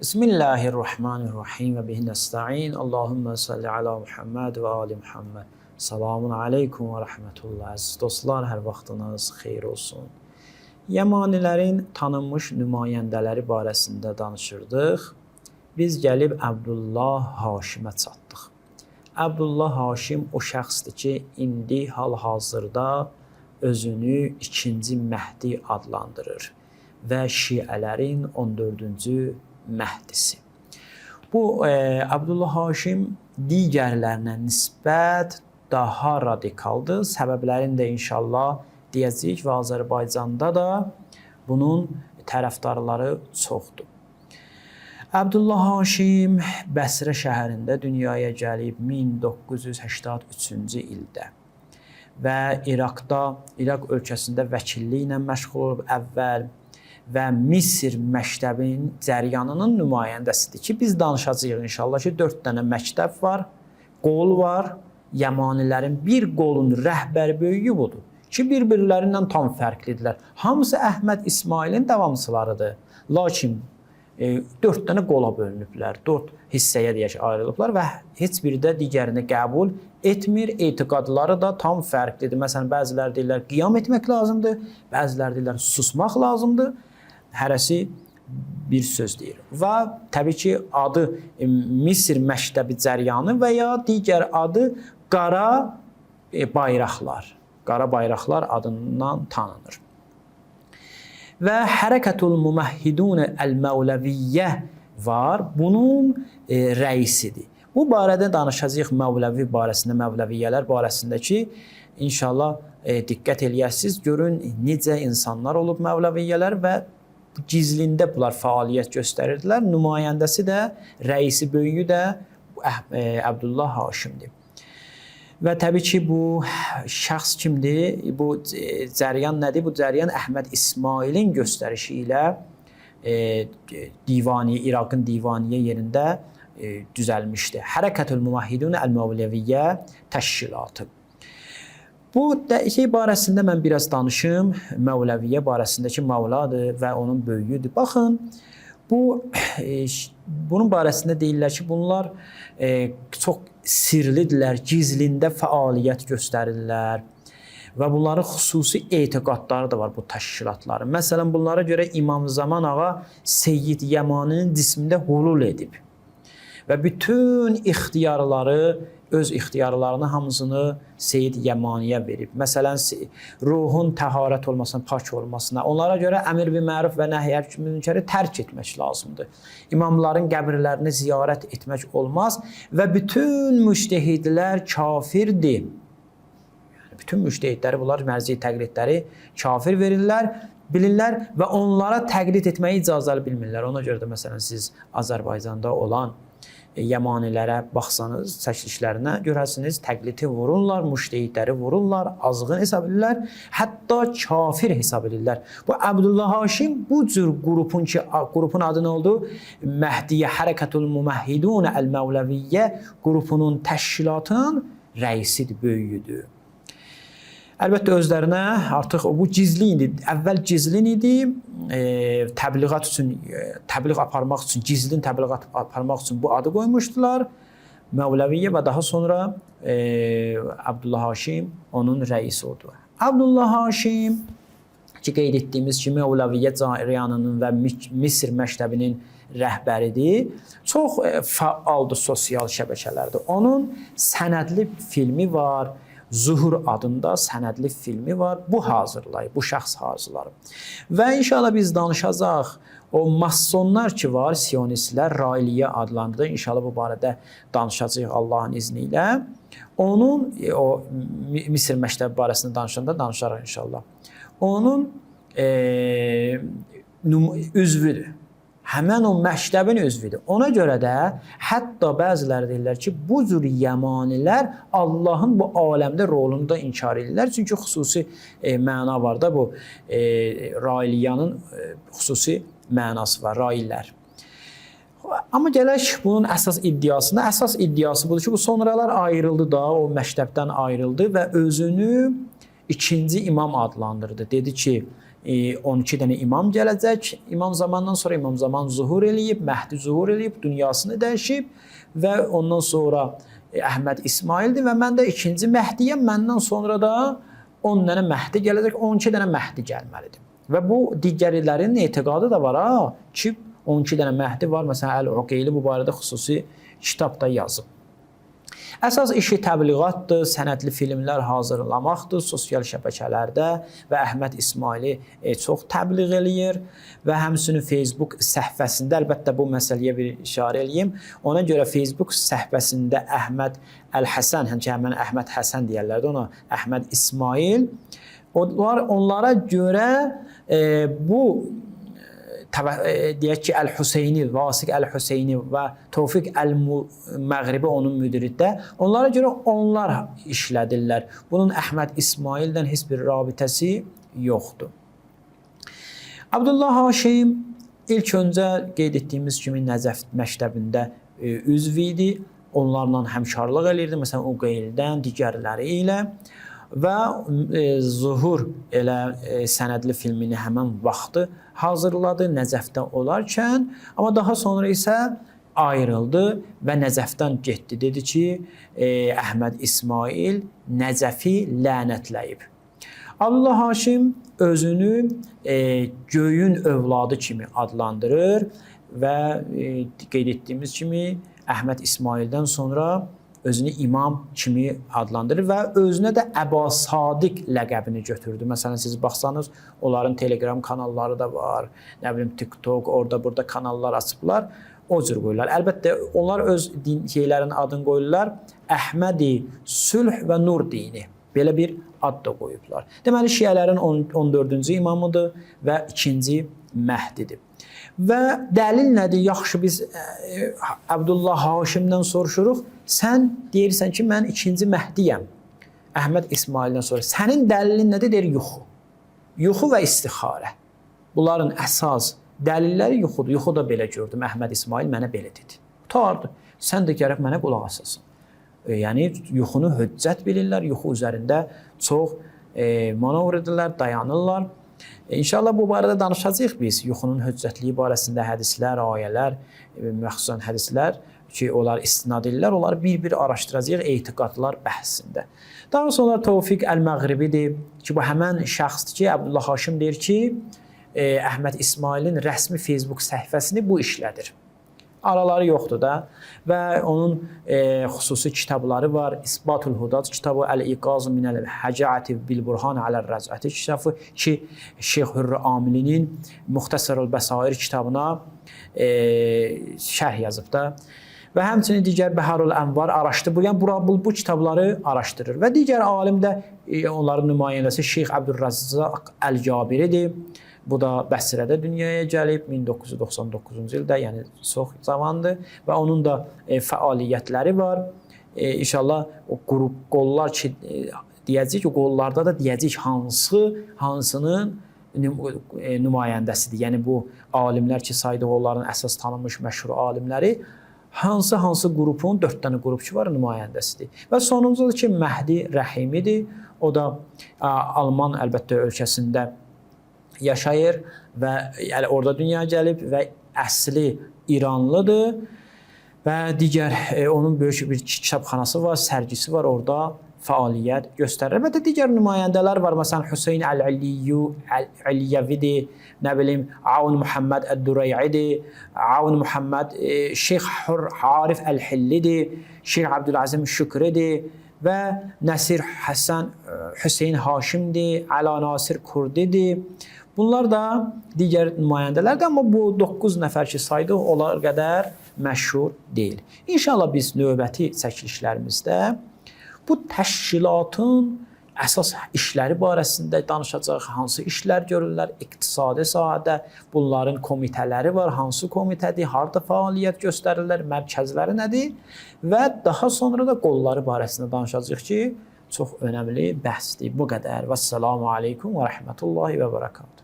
Bismillahirrahmanirrahim və bihi nəsta'in. Allahümmə salli ala Muhammed və ali Muhammed. Salamun aleykum və rəhmətullah. Əziz dostlar, hər vaxtınız xeyir olsun. Yəmanilərin tanınmış nümayəndələri barəsində danışırdıq. Biz gəlib Əbdullah Haşimə çatdıq. Əbdullah Haşim o şəxsdir ki, indi hal-hazırda özünü ikinci Məhdi adlandırır və şiələrin 14-cü Məhdisi. Bu Əbdullah Haşim digərlərinə nisbət daha radikaldır. Səbəblərini də inşallah deyəcəyik və Azərbaycanda da bunun tərəfdarları çoxdur. Əbdullah Haşim Bəsrə şəhərində dünyaya gəlib 1983-cü ildə və İraqda, İraq ölkəsində vəkilliklə məşğul olub əvvəl və Misir məktəbinin cəryanının nümayəndəsidir ki, biz danışacağıq inşallah ki, 4 dənə məktəb var, qol var. Yəmanilərin bir qolun rəhbəri böyüyü budur ki, bir-birlərindən tam fərqlidirlər. Hamısı Əhməd İsmailin davamçılarıdır. Lakin 4 dənə qola bölünüblər, 4 hissəyə deyək ayrılıblar və heç biri də digərini qəbul etmir. Etiqadları da tam fərqlidir. Məsələn, bəziləri deyirlər qiyam etmək lazımdır, bəziləri deyirlər susmaq lazımdır. Hərəsi bir söz deyir. Və təbii ki, adı Misir məktəbi cəryanı və ya digər adı qara bayraqlar. Qara bayraqlar adından tanınır. Və Hərəkətul Muməhhidun Əl-Məvləviyyə var. Bunun rəisidir. Bu barədə danışacağıq Məvləvi barəsində, Məvləviyyələr barəsində ki, inşallah diqqət eləyəsiniz, görün necə insanlar olub Məvləviyyələr və gizlində bunlar fəaliyyət göstərirdilər. Nümayəndəsi də, rəisi böyüyü də Əbdullah Haşimdir. Və təbii ki, bu şəxs kimdir? Bu cəryan nədir? Bu cəryan Əhməd İsmailin göstərişi ilə Divaniyə, İraqın Divaniyə yerində düzəlmişdi. Hərəkətül Muvahhidun Əl-Məvləviyyə təşkilatı. Bu şey barəsində mən biraz danışım. Məvləviyyə barəsində ki, Mövladır və onun böyüyüdür. Baxın, bu bunun barəsində deyirlər ki, bunlar çox sirlidirlər, gizlində fəaliyyət göstərirlər və bunların xüsusi etiqadları da var bu təşkilatların. Məsələn, bunlara görə İmam Zaman ağa Seyyid Yəmaninin cismində hulul edib və bütün ixtiyarları, öz ixtiyarlarını hamısını Seyyid Yəmaniyə verib. Məsələn, ruhun təharət olmasına, pak olmasına, onlara görə əmr bi məruf və nəhy münkəri tərk etmək lazımdır. İmamların qəbirlərini ziyarət etmək olmaz və bütün müctehidlər kafirdir. Yəni, bütün müctehidləri, bunlar mərzi təqlidləri kafir verirlər, bilirlər və onlara təqlid etməyi icazəli bilmirlər. Ona görə də məsələn siz Azərbaycanda olan Yəmanilərə baxsanız, çəkilişlərinə görəsiniz, təqlidi vururlar, müştehidləri vururlar, azğın hesab edirlər, hətta kafir hesab edirlər. Bu Əbdullah Haşim bu cür qrupun ki, qrupun adı nə oldu? Məhdiyyə Hərəkətul Muməhhidun Əl-Məvləviyyə qrupunun təşkilatının rəisidir, böyüyüdür. Əlbəttə özlərinə artıq bu gizli idi. Əvvəl gizlin idi, təbliğat üçün, təbliğ aparmaq üçün, gizlin təbliğat aparmaq üçün bu adı qoymuşdular. Məvləviyyə və daha sonra Əbdullah Haşim onun rəisi oldu. Əbdullah Haşim ki, qeyd etdiyimiz kimi Məvləviyyə cəryanının və Misir məktəbinin rəhbəridir. Çox fəaldır sosial şəbəkələrdə. Onun sənədli filmi var. Zuhur adında sənədli filmi var. Bu hazırlayıb, bu şəxs hazırlayıb. Və inşallah biz danışacaq o masonlar ki var, siyonistlər, Railiyyə adlandırır. İnşallah bu barədə danışacağıq Allahın izni ilə. Onun o Misir məktəbi barəsində danışanda danışarıq inşallah. Onun üzvüdür. Həmən o məktəbin üzvüdür. Ona görə də hətta bəziləri deyirlər ki, bu cür yəmanilər Allahın bu aləmdə rolunu da inkar edirlər. Çünki xüsusi məna var da bu Railiyanın xüsusi mənası var, raillər. Amma gələk bunun əsas iddiasına. Əsas iddiası budur ki, bu sonralar ayrıldı da, o məktəbdən ayrıldı və özünü ikinci imam adlandırdı. Dedi ki, 12 dənə imam gələcək. İmam zamandan sonra İmam zaman zuhur eləyib, Məhdi zuhur eləyib, dünyasını dəyişib və ondan sonra Əhməd İsmaildir və mən də ikinci Məhdiyəm. Məndən sonra da 10 dənə Məhdi gələcək, 12 dənə Məhdi gəlməlidir. Və bu digərlərinin etiqadı da var ha ki, 12 dənə Məhdi var. Məsələn, Əl-Uqeyli bu barədə xüsusi kitab da yazıb. Əsas işi təbliğatdır, sənədli filmlər hazırlamaqdır sosial şəbəkələrdə və Əhməd İsmaili çox təbliğ eləyir və həmçinin Facebook səhifəsində, əlbəttə bu məsələyə bir işarə eləyim. Ona görə Facebook səhifəsində Əhməd Əl-Həsən, həmçinin həmən Əhməd Həsən deyirlər də ona, Əhməd İsmail. Onlara görə bu deyək ki, Əl-Hüseyni, Vasiq Əl-Hüseyni və Tofiq Əl-Məğribi onun müdiridir. Onlara görə onlar işlədirlər. Bunun Əhməd İsmaildən heç bir rabitəsi yoxdur. Abdullah Haşim ilk öncə qeyd etdiyimiz kimi Nəcəf məktəbində üzv idi. Onlarla həmkarlıq eləyirdi. Məsələn, Uqeyldən, digərləri ilə. Və Zuhur elə sənədli filmini həmən vaxtı hazırladı Nəcəfdə olarkən, amma daha sonra isə ayrıldı və Nəcəfdən getdi. Dedi ki, Əhməd İsmail Nəcəfi lənətləyib. Abdullah Haşim özünü göyün övladı kimi adlandırır və qeyd etdiyimiz kimi Əhməd İsmaildən sonra özünü imam kimi adlandırır və özünə də Əba Sadiq ləqəbini götürdü. Məsələn, siz baxsanız, onların Telegram kanalları da var, nə bilim TikTok, orada burada kanallar açıblar. O cür qoyurlar. Əlbəttə, onlar öz din şeylərin adını qoyurlar. Əhmədi Sülh və Nur dini. Belə bir ad da qoyublar. Deməli, şiələrin 14-cü imamıdır və ikinci Məhdidir. Və dəlil nədir? Yaxşı, biz Abdullah Haşimdən soruşuruq. Sən deyirsən ki, mən ikinci Məhdiyəm. Əhməd İsmaildən sonra. Sənin dəlilin nədir? Deyir, yuxu. Yuxu və istixarə. Bunların əsas dəlilləri yuxudur. Yuxu da belə gördüm. Əhməd İsmail mənə belə dedi. Qurtardı. Sən də gərək mənə qulaq asasan. Yəni, yuxunu höccət bilirlər. Yuxu üzərində çox manovr edirlər, dayanırlar. İnşallah bu barədə danışacağıq biz. Yuxunun höccətliyi barəsində hədislər, ayələr, məxsusən hədislər ki, onlar istinad edirlər, onları bir-bir araşdıracağıq etiqadlar bəhsində. Daha sonra Tofiq Əl-Məğribidir ki, bu həmən şəxsdir ki, Abdullah Haşim deyir ki, Əhməd İsmailin rəsmi Facebook səhifəsini bu işlədir. Araları yoxdur da və onun xüsusi kitabları var. İsbatul Hudad kitabı, Əl-İqaz minəl Həcəati bil Burhan alə'r-Rəcəti kitabı ki, Şeyx Hürrü Amilinin Muxtəsərul Bəsair kitabına şərh yazıb da. Və həmçinin digər Bəharul Ənvar araşdırır. Yəni bu kitabları araşdırır. Və digər alim də onların nümayəndəsi Şeyx Əbdürrəzzaq Əl-Cabiridir. Bu da Bəsrədə dünyaya gəlib 1999-cu ildə, yəni çox zamandır və onun da fəaliyyətləri var. İnşallah o qrup qollar ki deyəcək ki, qollarda da deyəcək hansının nümayəndəsidir. Yəni bu alimlər ki, saydıq onların əsas tanınmış məşhur alimləri hansı qrupun 4 dənə qrupçu var nümayəndəsidir. Və sonuncu da ki, Məhdi Rəhimidir. O da Alman əlbəttə ölkəsində yaşayır və yəni orada dünyaya gəlib və əsli İranlıdır və digər onun böyük bir kitabxanası var, sərgisi var, orada fəaliyyət göstərir. Əlbəttə digər nümayəndələr var. Məsələn, Hüseyn Əl-Əliyyu, Əl-Əliyəvidir, nə bilim, Aun Muhammed Əd-Durey'idir, Aun Muhammed Şeyx Hur Arif Əl-Hillidir, Şeyx Abdülazim Şükridir və Nəsir Həsən Hüseyn Haşimdir, Əla Nasir Kurdidir. Bunlar da digər nümayəndələrdir, amma bu 9 nəfər ki saydıq, onlar qədər məşhur deyil. İnşallah biz növbəti çəkilişlərimizdə bu təşkilatın əsas işləri barəsində danışacağıq, hansı işlər görürlər iqtisadi sahədə, bunların komitələri var, hansı komitədir, harda fəaliyyət göstərirlər, mərkəzləri nədir və daha sonra da qolları barəsində danışacağıq ki, çox önəmli bəhsdir. Bu qədər. Vəssalamu aleykum və rəhmətullahi və bərəkatuhu.